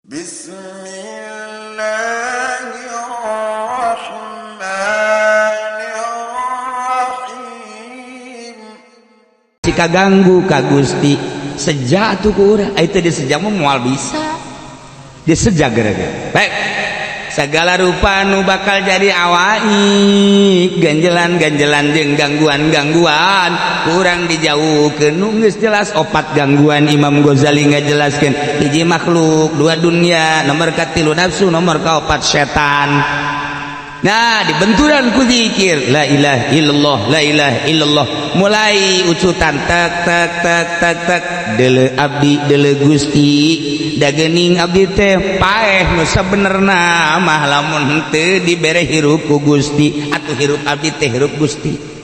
Bismillahirrahmanirrahim. Jika ganggu ka Gusti sejak tuh ku urang, itu di sejak mah moal bisa. Di sejak gara-gara. Baik. Segala rupa nu bakal jadi awaik, ganjelan-ganjelan jeung gangguan-gangguan kurang dijauhkeun. Nu geus jelas opat gangguan Imam Ghazali ngajelaskeun, hiji makhluk, dua dunia, nomor katilu nafsu, nomor kaopat setan. Nah, dibenturan ku zikir la ilaha illallah, la ilaha illallah, mulai ucutan tek tek tek tek tek, deuleu abdi deuleu Gusti, dagening abdi teh paeh nu sabenerna mah lamun henteu dibere hirup ku Gusti, atuh hirup abdi teh hirup Gusti.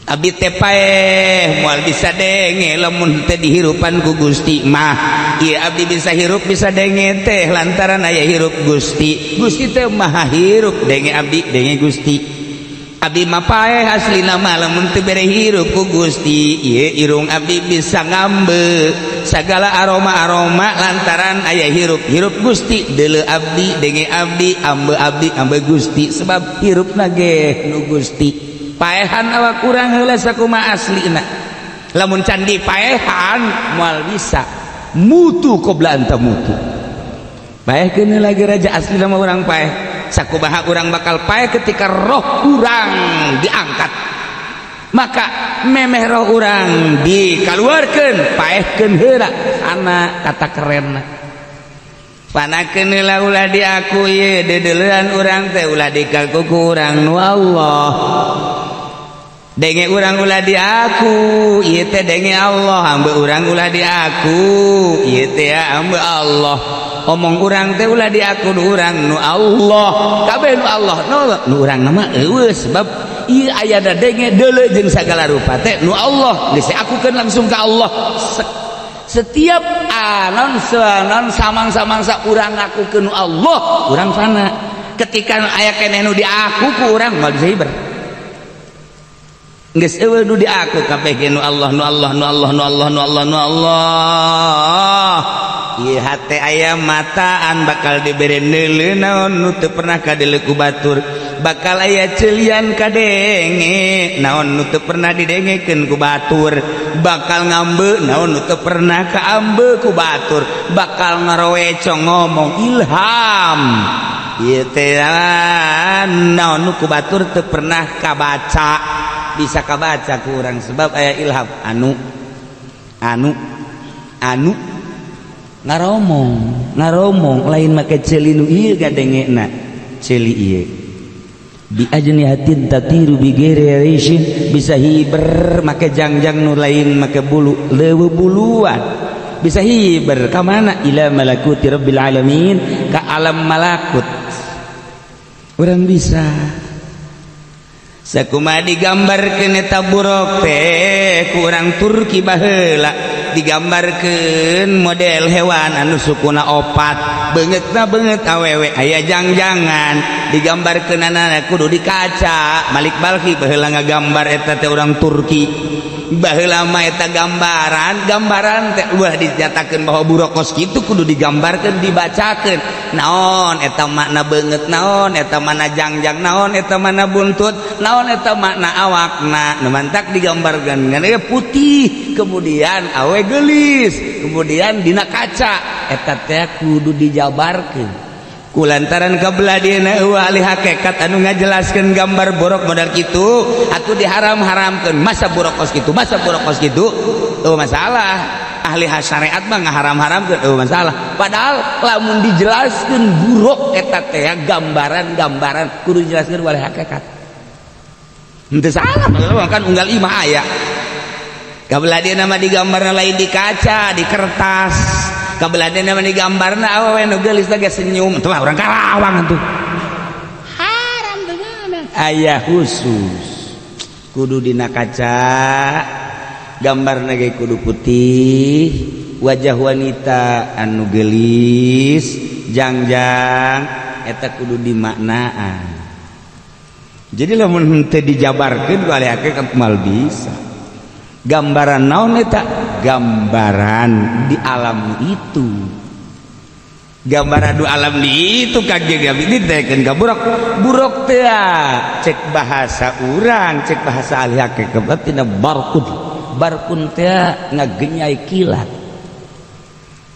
Abdi teh paeh moal bisa denge lamun teh dihirupan ku Gusti mah. Ieu abdi bisa hirup bisa denge teh lantaran aya hirup Gusti. Gusti teh maha hirup, denge abdi denge Gusti. Abdi mah paeh aslina mah lamun teu bere hirup ku Gusti. Ieu irung abdi bisa ngambe sagala aroma-aroma lantaran aya hirup hirup Gusti. Deuleu abdi denge abdi, ambe abdi ambe Gusti, sebab hirupna ge nu Gusti. Paehan awak urang heula sakumaha aslina. Lamun can dipaehan moal bisa mutu qabla an tamutu. Paehkeun heula ge raja aslina mah urang paeh. Sakumaha urang bakal paeh ketika roh urang diangkat. Maka memeh roh urang dikaluarkeun, paehkeun heula ana kata kerenna. Panakeun heula ulah diaku ieu deudeulean urang teh ulah dikaku ku urang nu Allah. Denge urang ulah diaku ieu teh denge Allah, ambe urang ulah diaku ieu teh ambe Allah. Omong urang teh ulah diaku nu urang nu Allah, kabeh nu Allah nu urang mah eueuh, sebab ieu aya da denge deuleu jeung sagala rupa teh nu Allah, geus akukeun langsung ka Allah. Setiap anon sanon samang-samangsa urang ngakukeun nu Allah, urang fana. Ketika aya keneh nu diaku ku urang moal bisa hiber. Geus eueuh nu diaku kabeh ge nu Allah, nu Allah, nu Allah, nu Allah, nu Allah, nu Allah. Ieu hate aya mataan bakal dibere neuleu naon nu teu pernah kadeuleu ku batur, bakal aya ceulian kadenge naon nu teu pernah didengekeun ku batur, bakal ngambe naon nu teu pernah kaambe ku batur, bakal ngaroweco ngomong ilham ieu teh naon nu ku batur teu pernah kabaca, bisa kabaca ku urang sebab aya ilham anu anu anu ngaromong ngaromong lain make ceuli nu ieu gadengena ceuli ieu bi ajnihatin tatiru bi ghairi rishin, bisa hiber make jangjang nu lain make bulu leuweuh buluan, bisa hiber ka mana ila malakuti rabbil alamin, ka alam malakut urang bisa. Sakumaha digambarkeun eta buruk teh ku urang Turki baheula, digambarkeun model hewan anu sukuna opat, beungeutna beungeut awewe aya jangjangan, digambarkeunana kudu di kaca. Malik Balkhi baheula ngagambar eta teh urang Turki baheula mah eta gambaran, gambaran teh ulah dinyatakeun bahwa buruk kos kitu kudu digambarkeun, dibacakeun naon eta makna beungeut, naon eta makna jangjang, naon eta makna buntut, naon eta makna awakna. Nu mantak digambarkeun ngan putih, kemudian awe geulis, kemudian dina kaca eta teh kudu dijabarkeun. Kulantaran kabelah dieuna eueuh ahli hakikat anu ngajelaskeun gambar borok modal kitu atuh diharam-haramkeun, masa borok kos kitu, masa borok kos kitu, eueuh masalah. Ahli syariat mah ngaharam-haramkeun eueuh masalah. Padahal lamun dijelaskeun buruk eta teh gambaran-gambaran kudu dijelaskeun oleh hakikat. Henteu salah kan unggal imah aya. Kabelah dieuna mah digambarna lain di kaca, di kertas. Kabelah dieuna mah digambarna awewe nu geulis teh senyum, teu mah urang Karawang atuh. Haram teu meunang. Aya khusus kudu dina kaca, gambarna ge kudu putih, wajah wanita anu geulis, jangjang eta kudu dimaknaan. Jadi lamun henteu dijabarkeun ku ahli hakikat moal bisa. Gambaran naon eta? Gambaran di alam itu. Gambar adu alam di itu kaget ditekeun ka buruk. Buruk teh cek bahasa urang, cek bahasa ahli hakikat tina barkun. Barkun teh ngagenyai kilat.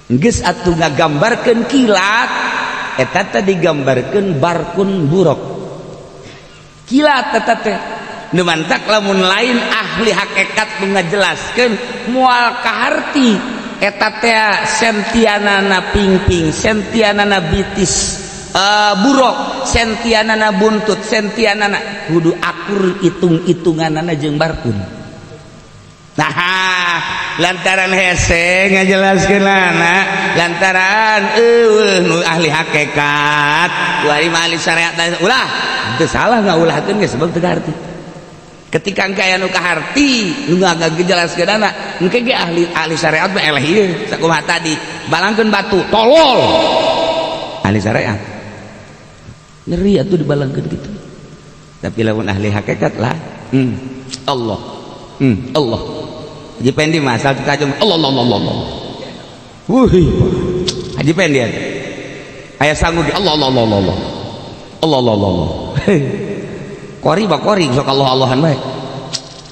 Geus atuh ngagambarkeun kilat, eta teh digambarkeun barkun buruk. Kilat eta teh. Nu mantak lamun lain ahli hakikat nu ngajelaskeun moal kaharti. Eta teh sentianana pingping, sentianana bitis buruk, sentianana buntut, sentianana kudu akur hitung-hitunganana jeung barkun. Nah, lantaran hese ngajelaskeunana, lantaran eueuh nu ahli hakikat, wari mah ahli syariat ulah, teu salah ngaulahkeun ge sebab teu kaharti. Ketika engke aya nu kaharti nu ngajelaskeunana, engke ge ahli syariat mah eleh ieu sakumaha tadi, balangkeun batu, tolol. Ahli syariat. Nyeri atuh dibalangkeun kitu. Tapi lamun ahli hakikat lah, Allah. Allah. Haji Pendi mah asal tajam Allah Allah Allah Allah. Wuih. Haji Pendi aya sanggup Allah Allah Allah Allah. Allah Allah Allah. Kori ba kori sok Allah Allahan bae.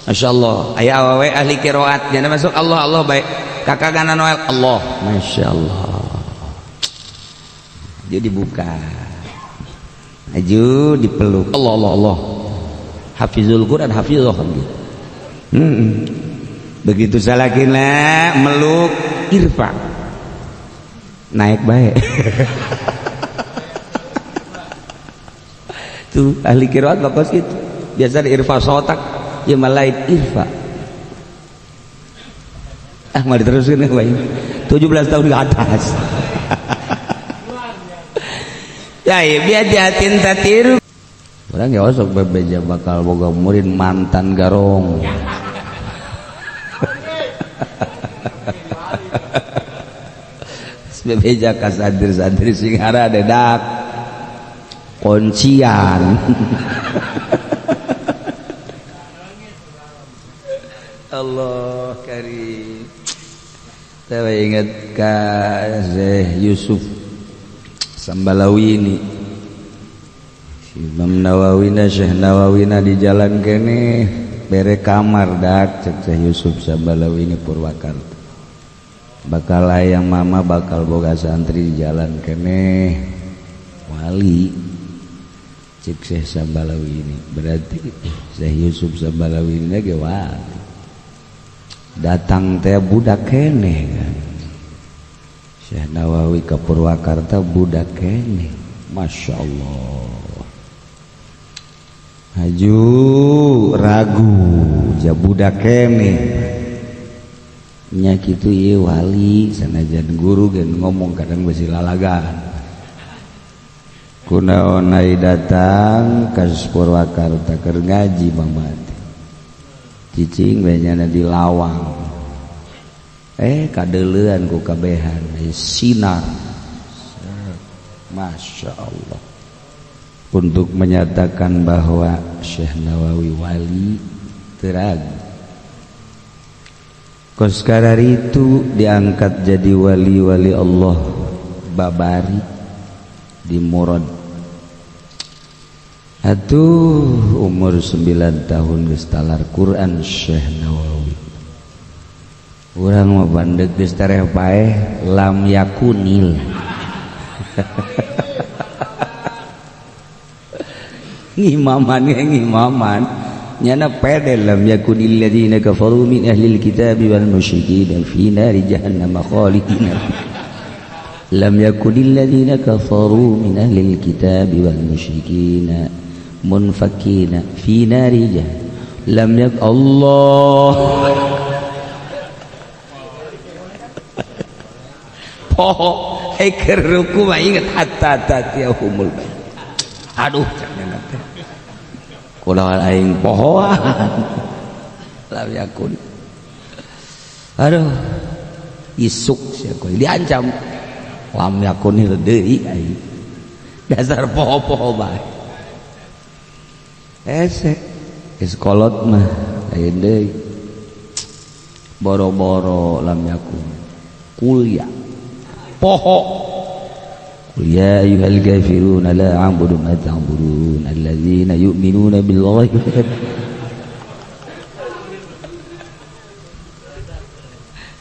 Masyaallah, aya awewe ahli qiraat nya masuk Allah Allah bae. Kakak gana Noel Allah, masyaallah. Jadi dibuka. Aju dipeluk Allah Allah Allah. Hafizul Quran hafizah gitu. Begitu salakina meluk irfa. Naik bae. Tuh ahli qiraat bagus gitu. Biasa irfa sotak, ya malain irfa. Ah mau diteruskan ya, bae. 17 tahun ke atas. Ya, biar diatin tatiru. Orang ya osok bebeja bakal boga murid mantan garong. Bebeja ka santri-santri sing dedak kuncian. Allah karim. Saya ingat ka Syekh Yusuf Sambalawi ini, Imam Nawawina, Syekh Nawawina di jalan kene bere kamar dak cek Syekh Yusuf Sambalawi ini Purwakarta. Bakal yang mama bakal boga santri di jalan kene wali cek Syekh Sambalawi ini, berarti Syekh Yusuf Sambalawi ini ge wali. Datang teh budak kene kan. Syekh Nawawi ke Purwakarta budak kene, Masya Allah. Haju ragu ja budak kene. Nya kitu ieu wali sanajan guru gen ngomong kadang besi lalagan. Kunaon ai datang ka Purwakarta keur ngaji mama teh. Cicing we nyana di lawang. Kadeleuan ku kabehan sinar. Masya Allah. Untuk menyatakan bahwa Syekh Nawawi wali terang. Koskarar itu diangkat jadi wali-wali Allah babari di Murad. Atuh umur 9 tahun geus talar Quran Syekh Nawawi. Urang mah bandeg geus tereh paeh lam yakunil. Ngimaman ngimaman nyana pede lam yakunil ladzina kafaru min ahlil kitabi wal musyrikin fi nari jahannam khalidina. Lam yakunil ladzina kafaru min ahlil kitabi wal musyrikin munfakina fi nari jahannam. Lam yak Allah. Poho eker ruku mah inget hatta tatiyahumul bayt. Aduh cakna teh. Kulawan aing pohoan. Lam yakun. Aduh. Isuk sia kowe diancam. Lam yakun deui aing. Dasar poho-poho bae. Ese geus kolot mah lain deui. Boro-boro lam yakun. Kuliah. Poho. Qul ya ayyuhal kafiruna la a'budu ma ta'budun alladzina yu'minuna billahi.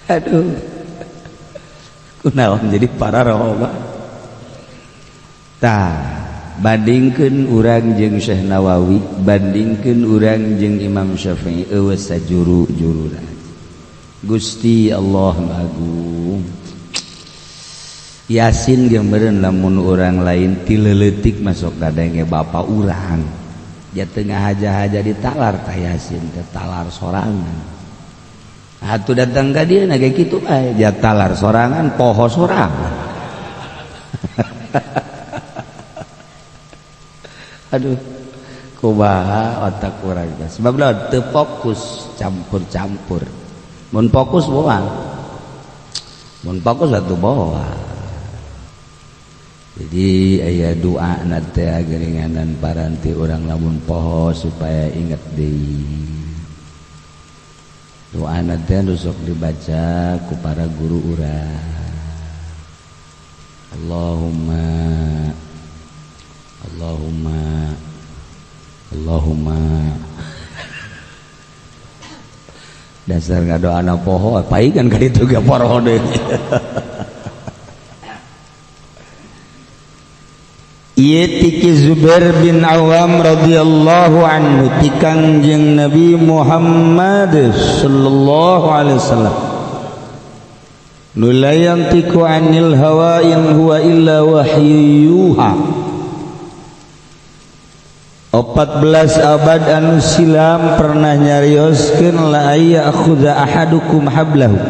Aduh, kunaon jadi para rohoma. Tah, bandingkeun urang jeung Syekh Nawawi, bandingkeun urang jeung Imam Syafi'i, eueuh sajuru-juruna. Gusti Allah Agung. Yasin ge meureun lamun urang lain ti leuletik masuk kadenge bapa urang. Ja teu ngahaja-haja ditalar tah Yasin teh talar sorangan. Atuh datang ka dieu na ge kitu bae, ja talar sorangan poho sorangan. Aduh, kumaha otak urang teh. Sebab lawan teu fokus campur-campur. Mun fokus moal. Mun fokus atuh moal. Jadi aya doa na teh geringanan paranti urang lamun poho supaya inget deui. Doa na teh nu sok dibaca ku para guru urang. Allahumma Allahumma Allahumma. Dasar ngadoana poho paingan ka ditu ge poroho deui. Ieu ti Zubair bin Awam radhiyallahu anhu ti Kangjeng Nabi Muhammad sallallahu alaihi wasallam. Nu la yantiqu anil hawa in huwa illa wahyu yuha. 14 abad anu silam pernah nyarioskeun la ayyakhudha ahadukum hablahu.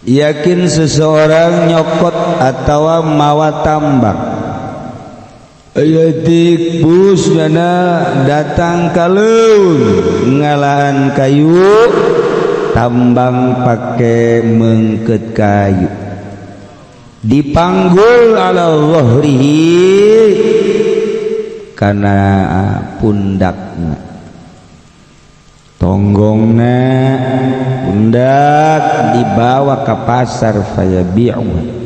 Yakin seseorang nyokot atawa mawa tambang. Ayatik bus dana datang kalun ngalaan kayu tambang pake mengket kayu dipanggul ala dhahrihi kana pundakna tonggongna pundak dibawa ke pasar fayabi'u.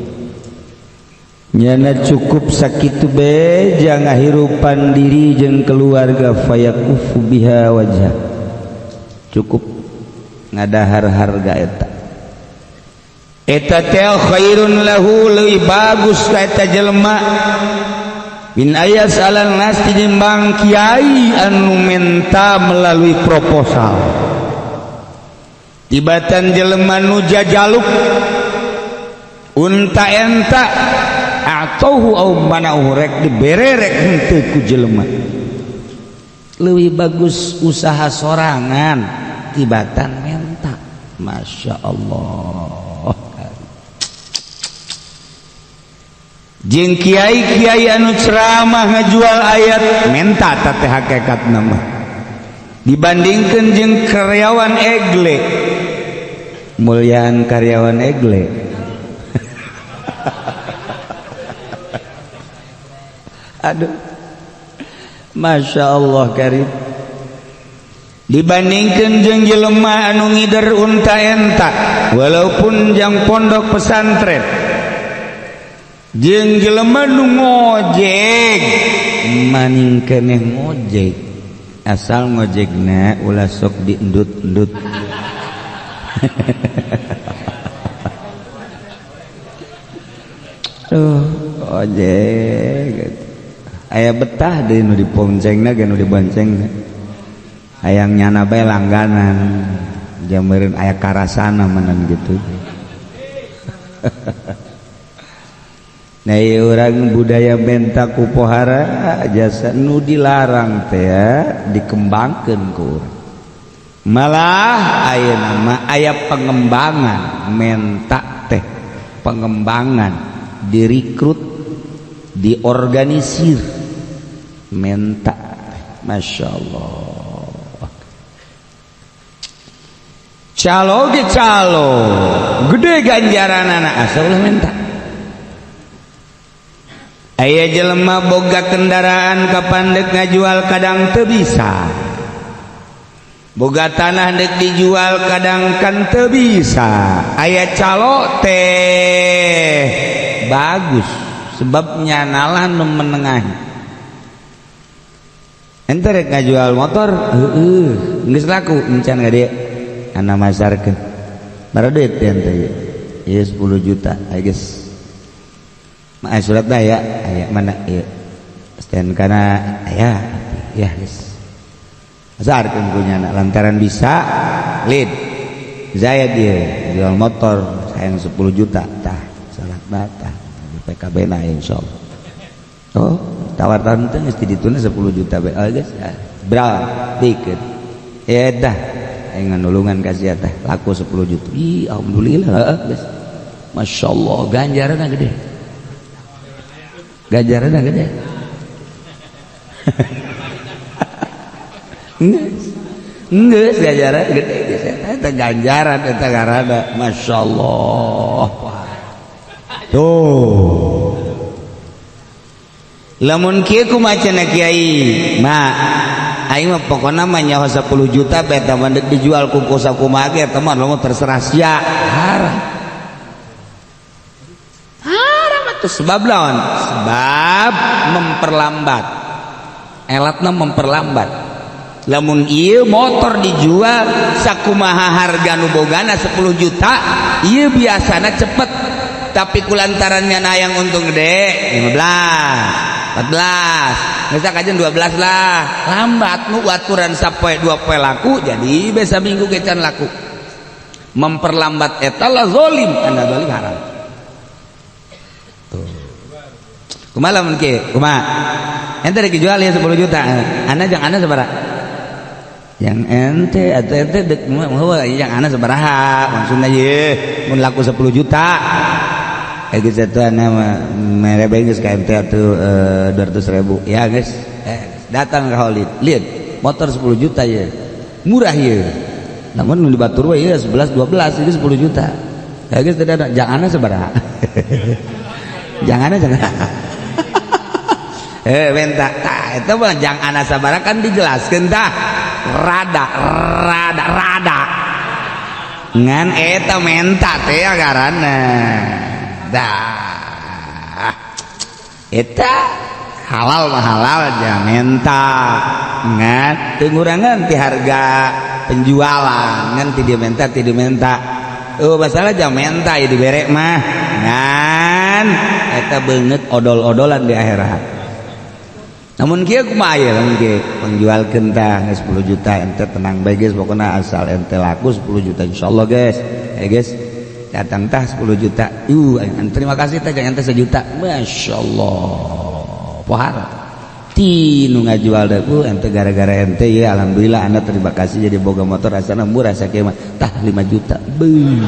Nyana cukup sakitu beja ngahirupan diri jeung keluarga fayakufu biha wajah. Cukup ngadahar harga eta. Eta teh khairun lahu leuwih bagus ka eta jelema min ayas alal nas tinimbang kiai anu menta melalui proposal. Tibatan jelema nu jajaluk unta enta atauhu au manauhu rek dibererek henteu ku jelema. Leuwih bagus usaha sorangan tibatan menta. Masya Allah. Jeung kiai-kiai anu ceramah ngajual ayat menta ta teh hakikatna mah. Dibandingkeun jeung karyawan egle. Mulyaan karyawan egle. Aduh, Masya Allah karim. Dibandingkan jeung jelema anu ngider unta enta walaupun jang pondok pesantren jeung jelema nu ngojek maning keneh ngojek asal ngojekna ulah sok diendut-endut. Aduh, ojek aya betah deui nu diponcengna ge nu diboncengna. Hayang nyana bae langganan jameureun aya karasana meunan gitu. Nah ieu urang budaya menta ku pohara jasa nu dilarang teh dikembangkeun ku urang. Malah ayeuna mah aya pengembangan menta teh, pengembangan direkrut, diorganisir menta. Masya Allah. Calo ge calo gede ganjaran anak asal ulah menta. Aya jelema boga kendaraan kapan dek ngajual kadang teu bisa, boga tanah dek dijual kadang kan teu bisa. Aya calo teh bagus. Sebabnya nalah nu menengahi. Ente rek ngajual motor, heueuh, geus laku encan ka dieu. Ana masarkeun. Bara duit ente ieu. Ieu 10 juta, aya geus. Aya surat dah ya, aya mana ieu. Stand kana aya, ya geus. Masarkeun ku nyana lantaran bisa lid. Zaya dia jual motor sayang 10 juta tah salat tah di PKB na insyaallah. Oh, tawar-tawar teh geus dituna 10 juta bae. Oh geus, berapa dikeun. Ya dah aing nulungan ka sia teh laku 10 juta. Ih, alhamdulillah heeh geus. Masyaallah ganjaranna gede. Ganjaranna gede. Geus ganjaran gede geus eta ganjaran eta garana masyaallah. Tuh. Lamun kieu kumaha cenah kiai? Ma aing mah pokona mah nyaho 10 juta bae eta mah dijual ku sakumaha ge eta mah lamun terserah sia. Haram. Haram atuh sebab lawan? Sebab memperlambat. Elatna memperlambat. Lamun ieu motor dijual sakumaha harga nu bogana 10 juta, ieu biasana cepet. Tapi kulantarannya nayang untung gede 15, 14, geus kajen 12 lah. Lambat nu aturan sapoe dua poe laku jadi besa minggu ge can laku. Memperlambat eta lah zalim, anda zalim haram. Tuh. Kumaha lamun kieu? Kumaha? Ente rek dijual ya 10 juta. Anda jang anda sabaraha? Yang ente atau ente dek yang ana sabaraha maksudna ye mun laku 10 juta geus eta ana mere bae geus ka ente atuh 200.000 ya geus datang ka Khalid lihat motor 10 juta ye murah ye namun nu dibatur we ye 11 12 ini 10 juta ya geus teu ada jang ana sabaraha jang ana sabaraha menta tah eta mah jang ana sabaraha kan dijelaskeun tah rada rada rada ngan eta menta teh garana dah eta halal mah halal aja menta ngan teu ngurangan ti harga penjualan ngan ti dia menta ti dia menta oh masalah jang menta ieu dibere mah ngan eta beungeut odol-odolan di akhirat. Namun kieu kumaha ieu lamun kieu pangjualkeun tah 10 juta ente tenang bae geus pokona asal ente laku 10 juta insyaallah geus. Geus datang tah 10 juta. Terima kasih teh jang ente 1 juta. Masyaallah. Pohara. Ti nu ngajual deui ente gara-gara ente ye alhamdulillah anda terima kasih jadi boga motor asana murah sakieu mah tah 5 juta. Beuh.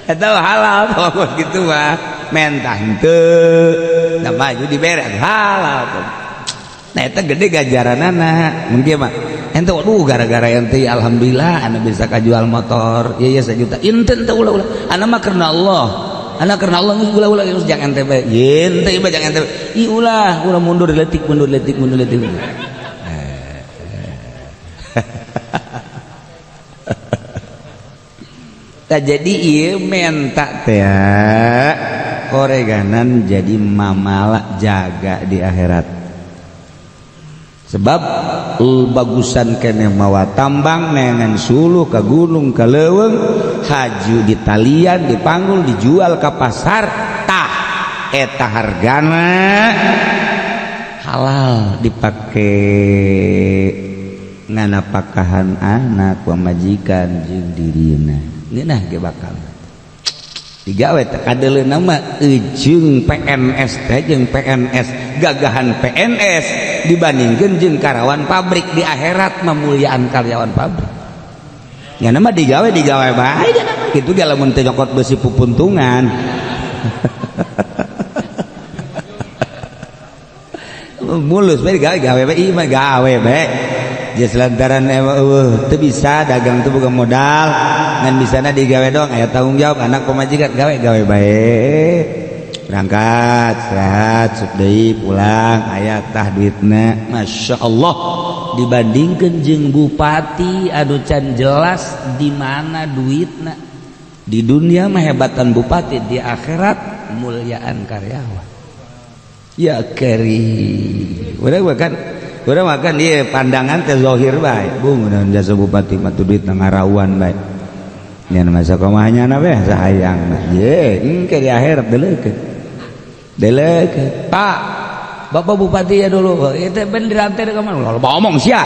Eta halal kalau gitu mah mentah henteu da maju dibere halal tuh. Nah eta gede ganjaranana mun kieu mah ente waduh gara-gara ente alhamdulillah anu bisa kajual motor ieu 1 juta ente teu ulah-ulah ana mah karena Allah ana karena Allah geus ulah-ulah geus jang ente bae ye ente bae jang ente ih ulah ulah mundur leutik mundur leutik mundur leutik. Jadi ieu menta teh koreganan jadi mamala jaga di akhirat. Sebab bagusan kene mawa tambang neangan suluh ka gunung ka leuweung haju di talian dipanggul dijual ka pasar tah eta hargana halal dipake nganapakahan anak pamajikan jeung dirina. Ngeunah ge bakal digawe teh kadeuleuna mah jeung PNS teh jeung PNS gagahan PNS dibandingkeun jeung karyawan pabrik di akhirat memuliaan karyawan pabrik. Nya mah digawe bae kitu ge lamun teu nyokot besi pupuntungan. Mulus bae digawe gawe bae ieu mah gawe bae. Geus lantaran eueuh teu bisa dagang teu boga modal ngan bisana digawe doang aya tanggung jawab anak pamajikan gawe gawe bae berangkat istirahat sup deui pulang aya tah duitna masyaallah dibandingkeun jeung bupati anu can jelas di mana duitna. Di dunia mah hebatan bupati, di akhirat mulyaan karyawan. Ya keri. Urang makan, urang makan ieu pandangan teh zahir bae. Bung mun jasa bupati mah tuh duit ngarawan bae. Nya masa kumaha nya we sahayang mah. Ye, engke di akhirat deleukeun. Deleukeun. Pak, Bapak bupati ya dulu. Itu ben dirantai ka mana? Loba omong sia.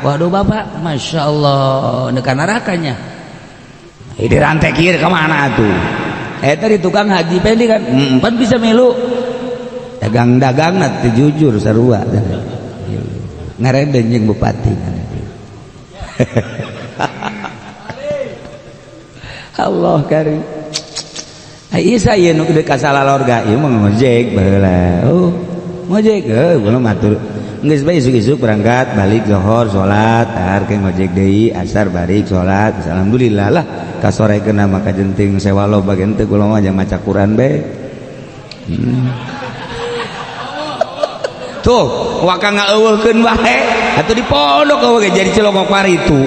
Waduh Bapak, Masya Allah, dekat nerakanya. Ini rantai kiri kemana tuh? Tadi tukang haji pendi kan, pan bisa milu. Dagang-dagang nanti jujur sarua. Ngareden jeung bupati. Allah karim. Isa ieu nu deuk ka salalorga ieu mah ngojek baheula. Oh, ngojek heuh belum atur. Geus bae isuk-isuk berangkat balik zuhur salat, tar ke ngojek deui, asar balik salat. Alhamdulillah lah kasorekeun mah kajenting sewa loba ge teu kula mah jang maca Quran bae. Tuh, waka ngaeuweuhkeun bae atuh di pondok eueuh ge jadi cilongok paritu.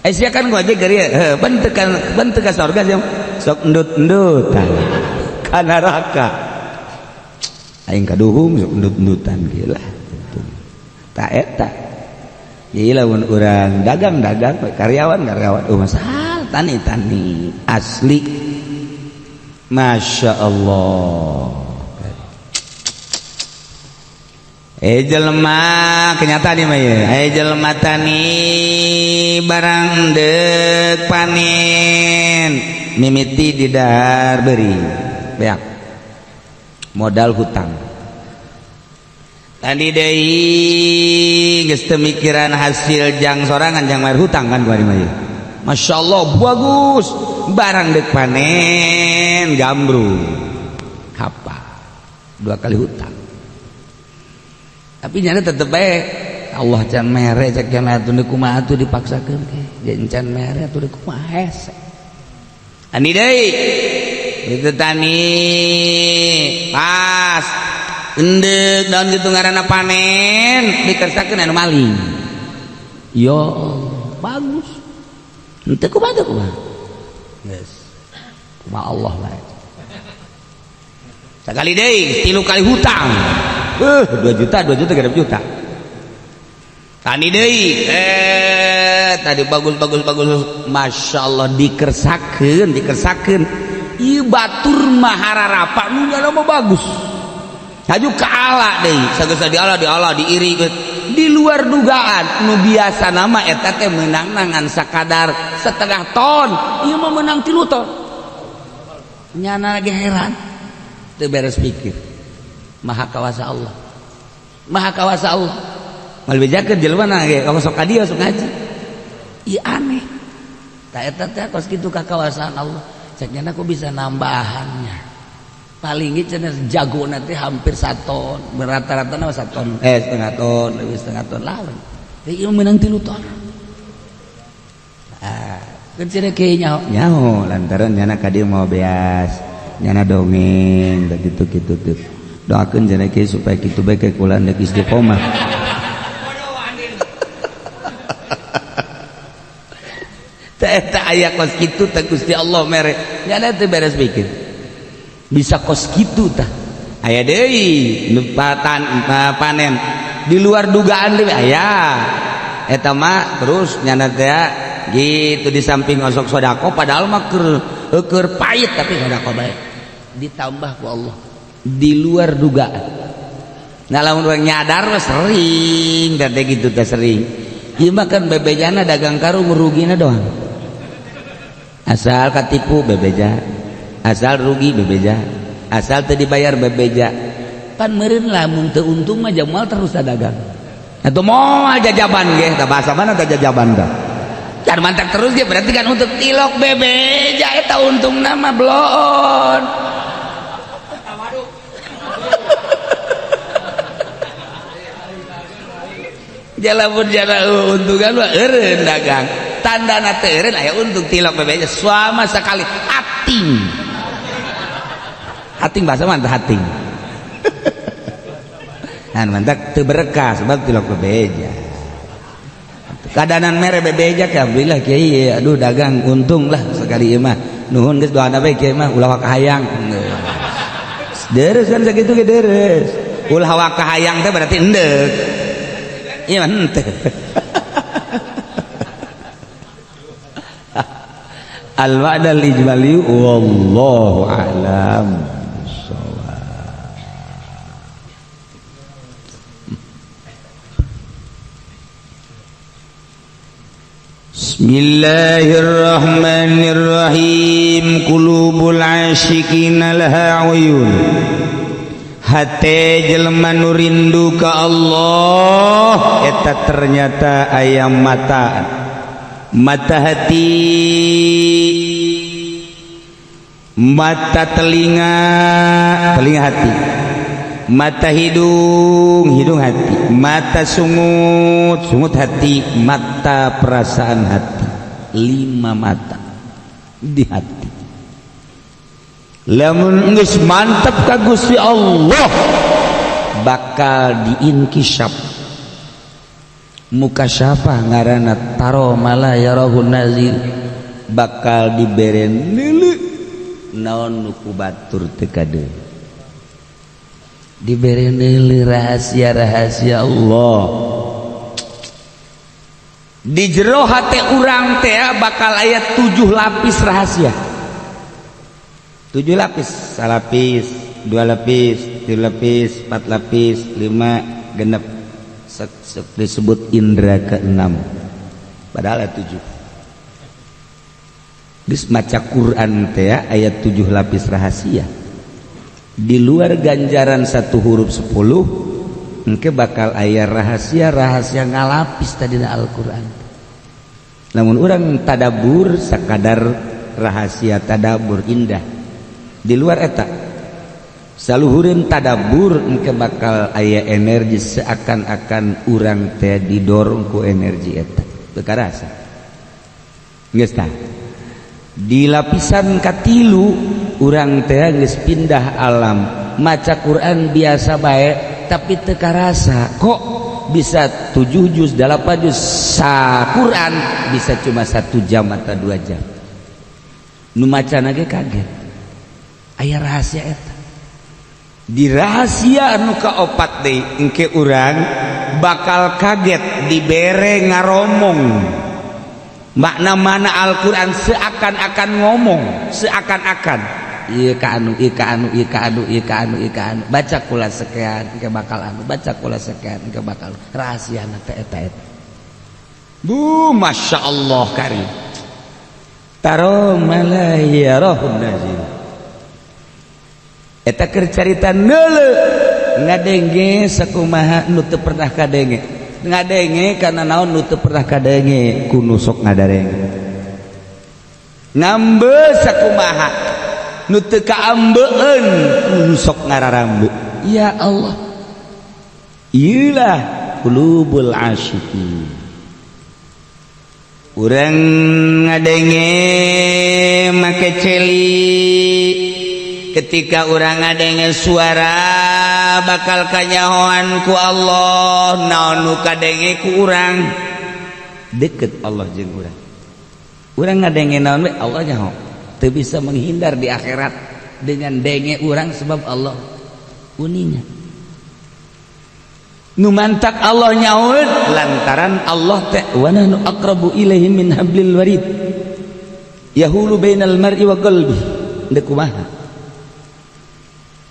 Sia kan ngojek geuring heuh bentek ka sorga sia sok endut-endutan ka neraka. Aing kaduhung sok endut-endutan kieu lah. Ta eta. Ieu lamun urang dagang-dagang karyawan-karyawan oh masal tani-tani asli. Masya Allah. Jelema kenyataan ieu mah ye. Jelema tani barang deuk panen mimiti di dahar beri beak modal hutang. Tadi deui geus teu mikiran hasil jang sorangan jang bayar hutang kan kuari mah ye. Masya Allah bagus barang deuk panen gambrung apa dua kali hutang. Tapi nyana tetep bae Allah can mere cek can atuh deui kumaha atuh dipaksakeun ke jeung can mere atuh deui kumaha hese. Ani deui itu tani pas endeuk daun kitu ngaranna panen dikersakeun anu maling. Ya Allah bagus. Henteu kumaha teh kumaha. Geus. Kumaha Allah bae. Sakali deui 3 kali hutang. 2 juta 2 juta 3 juta. Tani deui tadi bagus bagus bagus Masya Allah dikersakeun dikersakeun ieu batur mah hararapa nu nyana mah bagus. Haju ka ala deui sageus di ala diiri di luar dugaan nu biasa nama eta teh meunang ngan sakadar setengah ton ieu mah meunang 3 ton. Nyana ge heran teu beres pikir. Maha kawasa Allah. Maha kawasa Allah. Mal bejakeun jelema na ge sok ka dieu sok ngaji. Ieu aneh. Ta eta teh kos kitu kakawasaan Allah. Cek nyana ku bisa nambahannya. Paling ge cenah jagona teh hampir 1 ton, rata-rata na 1 ton. Setengah ton, lebih setengah ton lah. Teh ieu meunang 3 ton. Ah, kan cenah kieu nyaho. Nyaho lantaran nyana ka dieu mau beas, nyana dongeng begitu kitu tuh. Doakeun cenah kieu supaya kitu bae ke kula deuk istiqomah. Teh eta aya kos kitu teh Gusti Allah mere. Nyana teu beres pikir. Bisa kos kitu tah. Aya deui nu panen di luar dugaan deui aya. Eta mah terus nyana teh gitu di samping osok sedekah padahal mah keur pahit tapi sedekah bae. Ditambah ku Allah. Di luar dugaan. Nah lamun urang nyadar mah sering teh gitu teh sering. Ieu mah kan bebejana dagang karung rugina doang. Asal katipu bebeja, asal rugi bebeja, asal teu dibayar bebeja. Pan meureun lamun teu untung mah jamal terus dagang. Atuh moal jajaban ge, tah bahasa mana tah jajaban tah. Can mantak terus ge berarti kan untuk tilok bebeja eta untungna mah bloon. Jalamun jala untungan mah eureun dagang. Tandana teu eureun aya untung tilok bebeja sama sekali ating. Ating bahasa mana hating. Nah mantak teu berkah sebab tilok bebeja. Kadanan mere bebeja ke alhamdulillah kiai aduh dagang untung lah sekali ieu mah. Nuhun geus doana bae kiai mah ulah kahayang. Deres kan sakitu ge deres. Ulah kahayang teh berarti endek. Ieu mah henteu. Al-wa'dal ijmali wallahu a'lam. Bismillahirrahmanirrahim. Qulubul asyiqina laha uyun. Hate jelema nu rindu ka Allah eta ternyata aya mata. Mata hati, mata telinga, telinga hati, mata hidung, hidung hati, mata sungut, sungut hati, mata perasaan hati. 5 mata di hati. Lamun geus mantep ka Gusti Allah bakal diinkisap. Muka siapa ngaranna taro mala yarahun nazir bakal dibere neuleuh naon nu ku batur teu kadeuleuh. Dibere neuleuh rahasia-rahasia Allah. Di jero hate urang teh bakal aya 7 lapis rahasia. 7 lapis, salapis, 2 lapis, 3 lapis, 4 lapis, 5 genep. Disebut indra ke-6. Padahal ayat 7. Geus maca Quran teh ayat 7 lapis rahasia. Di luar ganjaran 1 huruf 10 engke bakal aya rahasia-rahasia ngalapis tadina Al-Qur'an. Namun urang tadabbur sakadar rahasia tadabbur indah. Di luar eta saluhureun tadabbur engke bakal aya energi seakan-akan urang teh didorong ku energi eta. Teu karasa. Geus tah. Di lapisan katilu urang teh geus pindah alam. Maca Quran biasa bae tapi teu karasa. Kok bisa 7 juz, 8 juz sa Quran bisa cuma 1 jam atau 2 jam. Nu macana ge kaget. Aya rahasia eta. Di rahasia anu kaopat deui engke urang bakal kaget dibere ngaromong. Makna mana Al-Qur'an seakan-akan ngomong, seakan-akan ieu ka anu, ieu ka anu, ieu ka anu, ieu ka anu, ieu ka anu. Baca kula sekian engke bakal anu, baca kula sekian engke bakal rahasiana teh eta eta. Bu, Masya Allah karim. Taro mala yarahun nazir. Eta keur carita neuleuh ngadenge sakumaha nu teu pernah kadenge. Ngadenge kana naon nu teu pernah kadenge ku nu sok ngadarenge. Ngambe sakumaha nu teu kaambeun ku nu sok ngararambe. Ya Allah. Ieulah qulubul asyiqin. Urang ngadenge make celi. Ketika urang ngadenge suara bakal kanyahoan ku Allah, naon nu kadenge ku urang deket Allah jeung urang. Urang ngadenge naon we Allah nyaho. Teu bisa menghindar di akhirat dengan denge urang sebab Allah uninga. Nu mantak Allah nyahoeun lantaran Allah teh wa nahnu aqrabu ilaihi min hablil warid. Yahulu bainal mar'i wa qalbi. Deuk kumaha?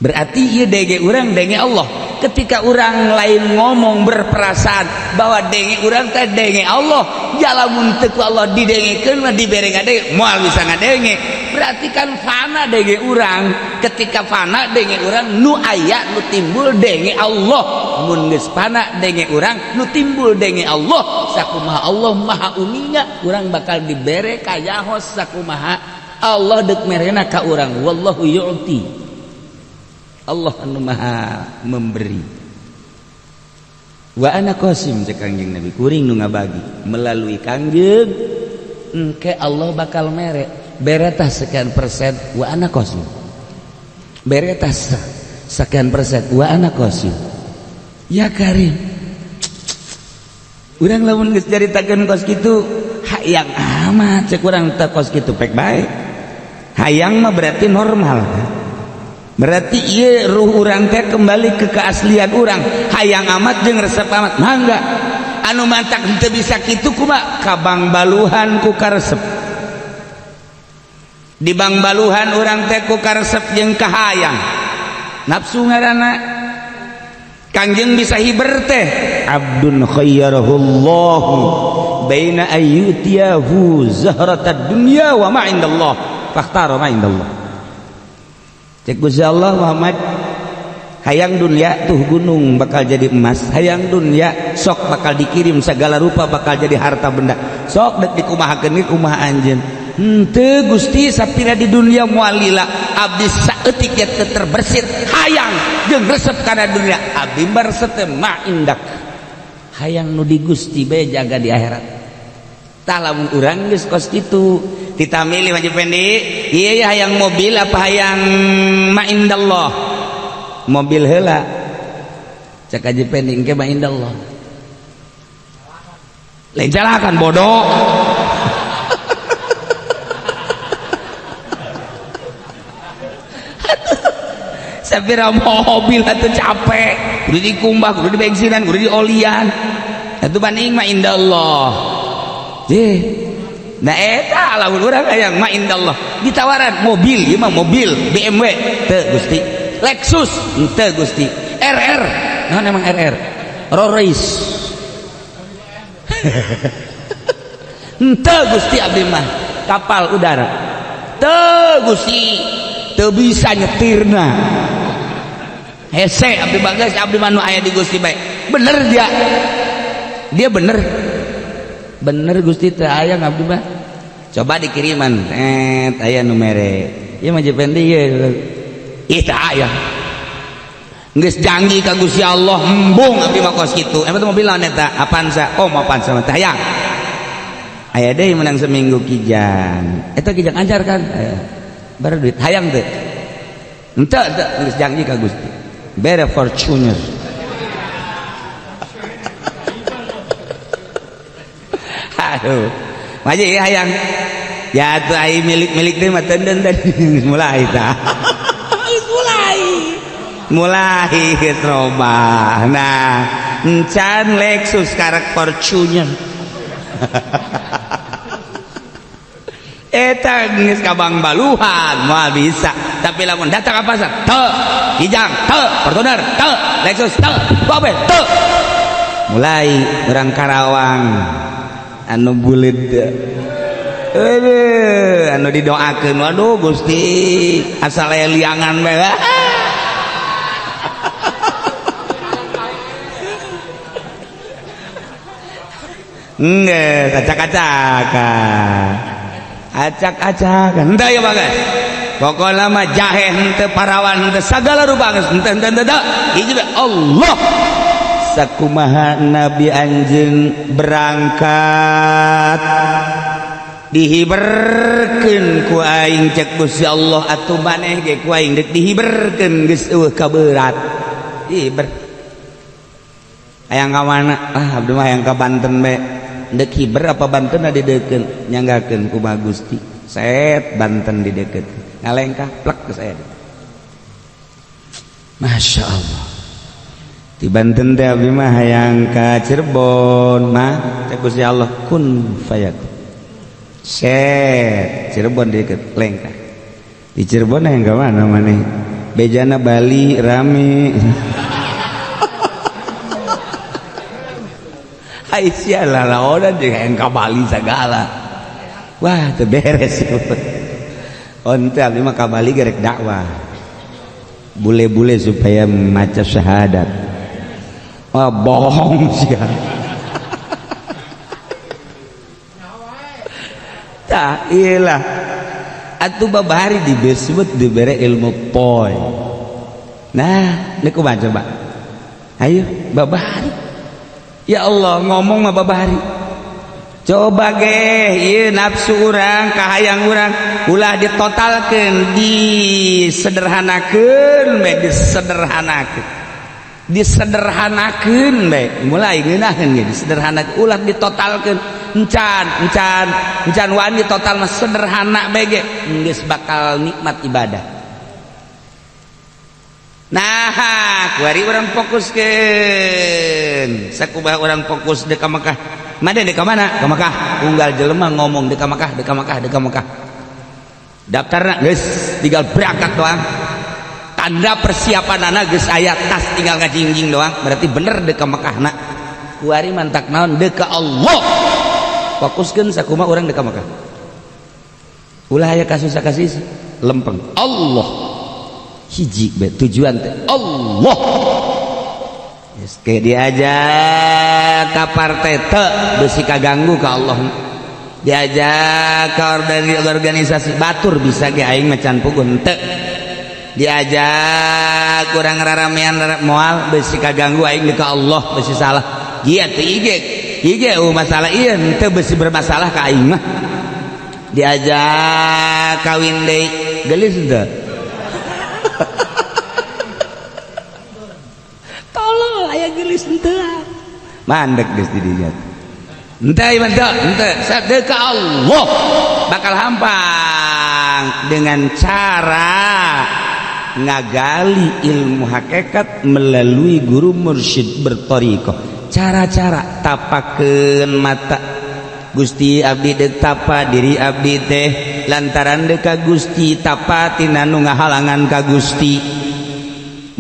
Berarti ieu denge urang denge Allah. Ketika urang lain ngomong berperasaan bahwa denge urang teh denge Allah, jalamun teu ku Allah didengekeun mah dibere ngadenge moal bisa ngadenge. Berarti kan fana denge urang. Ketika fana denge urang nu aya nu timbul denge Allah. Mun geus fana denge urang nu timbul denge Allah. Sakumaha Allah maha uninga, urang bakal dibere kayahos sakumaha Allah deuk merena ka urang. Wallahu yu'ti. Allah anu maha memberi. Wa ana qasim cek Kangjeng Nabi, kuring nu ngabagi melalui Kangjeng engke Allah bakal mere beretah sekian persen wa ana qasim. Beretah sekian persen wa ana qasim. Ya Karim. Urang lamun geus caritakeun kos kitu hayang amat cek urang teh kos kitu pek bae. Hayang mah berarti normal. Berarti ieu ruh urang teh kembali ke keaslian urang. Hayang amat jeung resep amat. Mangga. Anu mantak henteu bisa kitu kumaha? Ka bangbaluhan ku karesep. Di bangbaluhan urang teh ku karesep jeung kahayang. Nafsu ngaranna. Kangjeng bisa hiber teh abdun khayyarahullahu baina ayyutiyahu zahratad dunya wa ma indallah fakhtara ma indallah. Cek Gusti Allah Muhammad hayang dunia tuh gunung bakal jadi emas, hayang dunia sok bakal dikirim segala rupa bakal jadi harta benda, sok dek dikumahakeun ge kumaha anjeun. Henteu Gusti sapira di dunia moal lila abdi saeutik ye teu terbersit hayang jeung resep kana dunia abdi baresep teh ma indak hayang nu di Gusti bae jaga di akhirat. Tah lamun urang geus kos kitu ditamili Haji Pendi ieu ya hayang mobil apa hayang ma indallah? Mobil heula cek Haji Pendi engke ma indallah. Lain jalakan bodoh. Sapira mobil atuh capek, kudu dikumbah, kudu dibensinan, kudu diolian. Atuh banding ma indallah. Jeh. Nah eta lamun urang hayang ma indallah. Ditawaran mobil, ieu mah mobil BMW teu Gusti. Lexus henteu Gusti. RR. Naon emang RR? Rolls. Henteu Gusti abdi mah kapal udara. Teu Gusti teu bisa nyetirna. Hese abdi bagas abdi mah nu aya di Gusti bae. Bener dia. Dia bener. Bener Gusti teu aya abdi mah. Coba dikiriman. Aya nu mere. Ieu mah Jependi ieu. Ih teu aya. Geus janji ka Gusti Allah embung abdi mah kos kitu. Emang teh mobil naon eta? Avanza. Oh, Avanza mah teu hayang. Aya deui menang seminggu kijang. Eta kijang ancar kan? Baru duit hayang teu. Henteu teu geus janji ka Gusti. Bere Fortuner. Aduh. Maji hayang. Ya atuh ai milik-milik teh mah teunden tadi mulai tah. Mulai geus robah. Nah, encan Lexus karek Fortuner. Eta geus ka bangbaluhan moal bisa. Tapi lamun datang ka pasar, teu, kijang, teu, Fortuner, teu, Lexus, teu, babe, teu. Mulai urang Karawang anu buleud. Aduh, anu didoakeun, waduh Gusti, asal aya liangan bae. Enggeus, acak-acakan. Acak-acakan. Henteu ya bagas. Pokona mah jahe henteu parawan henteu sagala rupa geus henteu henteu henteu. Hiji bae Allah. Sakumaha Nabi anjeun berangkat dihiberkeun ku aing cek Gusti Allah atuh maneh ge ku aing deuk dihiberkeun geus eueuh kaberat. Hiber. Hayang ka mana? Ah abdi mah hayang ka Banten bae. Deuk hiber apa Banten dideukeun nyanggakeun kumaha Gusti. Set Banten dideukeun. Ngalengkah plek ke saya. Masya Allah. Di Banten teh abdi mah hayang ka Cirebon mah cek Gusti Allah kun fayakun. Set Cirebon deket lengkah. Di Cirebon hayang ka mana maneh? Bejana Bali rame. Aisyah lah laonan jeung hayang ka Bali sagala. Wah teu beres. Onte abdi mah ka Bali gerek dakwah. Bule-bule supaya maca syahadat. Wah bohong sia. Tah iyalah. Atuh babari disebut dibere ilmu poy. Nah, niku kumaha coba? Ayo babari. Ya Allah ngomong mah babari. Coba ge ieu nafsu urang, kahayang urang ulah ditotalkeun, disederhanakeun, bae disederhanakeun. Disederhanakeun bae, mulai ngeunaheun ge disederhanakeun, ulah ditotalkeun. Encan encan encan wani total mah sederhana bae ge geus bakal nikmat ibadah. Nah, kuari urang fokuskeun. Sakumaha urang fokus deuk ka Mekah. Made deuk ka mana? Ka Mekah. Unggal jelema ngomong deuk ka Mekah, deuk ka Mekah, deuk ka Mekah. Daftarna geus tinggal berangkat doang. Tanda persiapanana geus aya, tas tinggal ngajingjing doang. Berarti bener deuk ka Mekahna. Kuari mantak naon deuk ka Allah. Fokuskeun sakumaha urang deuk ka Mekah. Ulah aya kasus-kasus lempeng. Allah. Hiji be tujuan teh Allah. Geus ke diajak ka partai teu beusi kaganggu ka Allah. Diajak ka organisasi batur bisa ge aing mah can puguh henteu. Diajak kurang raramean moal beusi kaganggu aing ka Allah beusi salah. Ieu teh ige ige masalah ieu henteu beusi bermasalah ka aing mah. Diajak kawin deui geulis henteu. Tolol aya geulis henteu. Mandek geus di dinya. Henteu ieu henteu, henteu sadeu ka Allah bakal hampang dengan cara ngagali ilmu hakikat melalui guru mursyid berthariqah. Cara-cara tapakeun mata Gusti abdi deuk tapa diri abdi teh lantaran deuk ka Gusti tapa tina nu ngahalangan ka Gusti.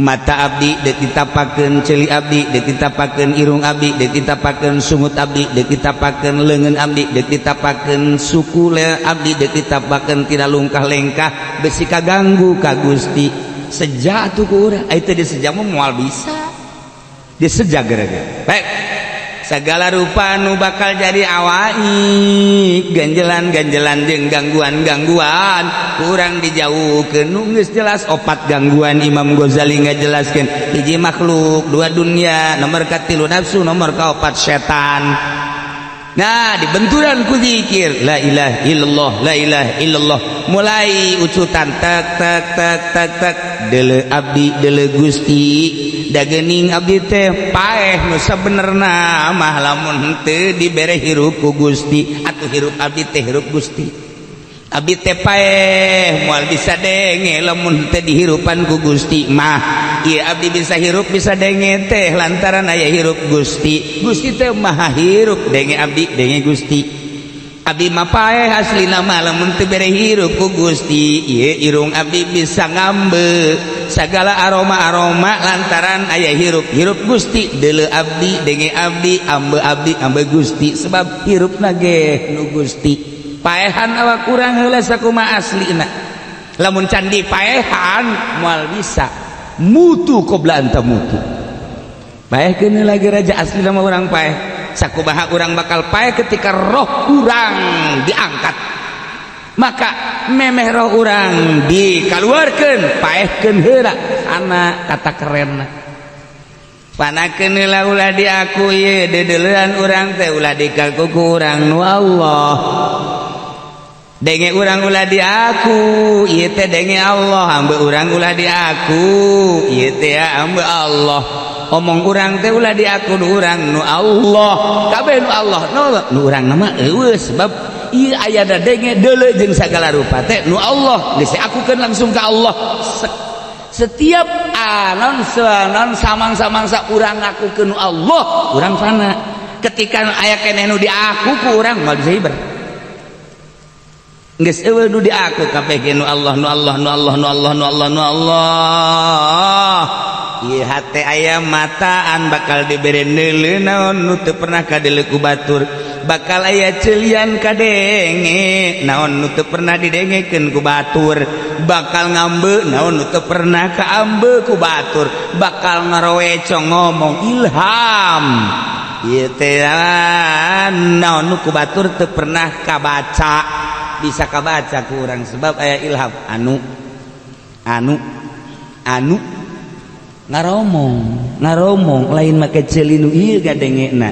Mata abdi deuk ditapakeun ceuli abdi deuk ditapakeun irung abdi deuk ditapakeun sungut abdi deuk ditapakeun leungeun abdi deuk ditapakeun suku abdi deuk ditapakeun tina lungkah lengkah besi kaganggu ka Gusti. Seja atuh ku urang aya teh diseja mah moal bisa diseja gara-gara. Baik, segala rupa nu bakal jadi awaik ganjelan-ganjelan jeung gangguan-gangguan kurang dijauhkeun. Nu geus jelas opat gangguan Imam Ghazali ngajelaskeun. Hiji makhluk, dua dunia, nomor katilu nafsu, nomor kaopat setan. Nah, dibenturan ku zikir la ilaha illallah, la ilaha illallah, mulai ucutan tek tek tek tek tek deuleu abdi deuleu Gusti dagening abdi teh paeh nu sabenerna mah lamun henteu dibere hirup ku Gusti atuh hirup abdi teh hirup Gusti. Abdi teh paeh moal bisa denge lamun henteu dihirupan ku Gusti mah. Ieu abdi bisa hirup bisa denge teh lantaran aya hirup Gusti. Gusti teh maha hirup denge abdi denge Gusti. Abdi mah paeh aslina mah lamun teu bere hirup ku Gusti. Ieu irung abdi bisa ngambe sagala aroma-aroma lantaran aya hirup hirup Gusti. Deuleu abdi denge abdi ambe abdi ambe Gusti sebab hirupna ge nu Gusti. Paehan awak urang heula sakumaha aslina. Lamun can dipaehan moal bisa mutu qobla anta mutu. Paehkeun heula ge raja aslina mah urang paeh. Sakumaha urang bakal paeh ketika roh urang diangkat. Maka memeh roh urang dikaluarkeun paehkeun heula ana kata kerenna. Panakeun heula ulah diaku ieu deudeulean urang teh ulah dikaku ku urang nu Allah. Denge urang ulah diaku ieu teh denge Allah, ambe urang ulah diaku ieu teh ambe Allah. Omong urang teh ulah diaku nu urang nu Allah, kabeh nu Allah nu urang mah eueuh sebab ieu aya da denge deuleu jeung sagala rupa teh nu Allah geus diakukeun langsung ka Allah. Setiap anon sanon samang-samangsa urang ngakukeun nu Allah, urang fana. Ketika aya keneh nu diaku ku urang moal bisa hiber. Geus eueuh nu diaku kabeh ge nu Allah nu Allah nu Allah nu Allah nu Allah nu Allah. Ieu hate aya mataan bakal dibere neuleu naon nu teu pernah kadeuleu ku batur, bakal aya ceulian kadenge naon nu teu pernah didengekeun ku batur, bakal ngambe naon nu teu pernah kaambe ku batur, bakal ngaroecong ngomong ilham ieu teh naon nu ku batur teu pernah kabaca. Bisa kabaca ku urang sebab aya ilham anu anu anu ngaromong ngaromong lain make ceuli nu ieu gadengena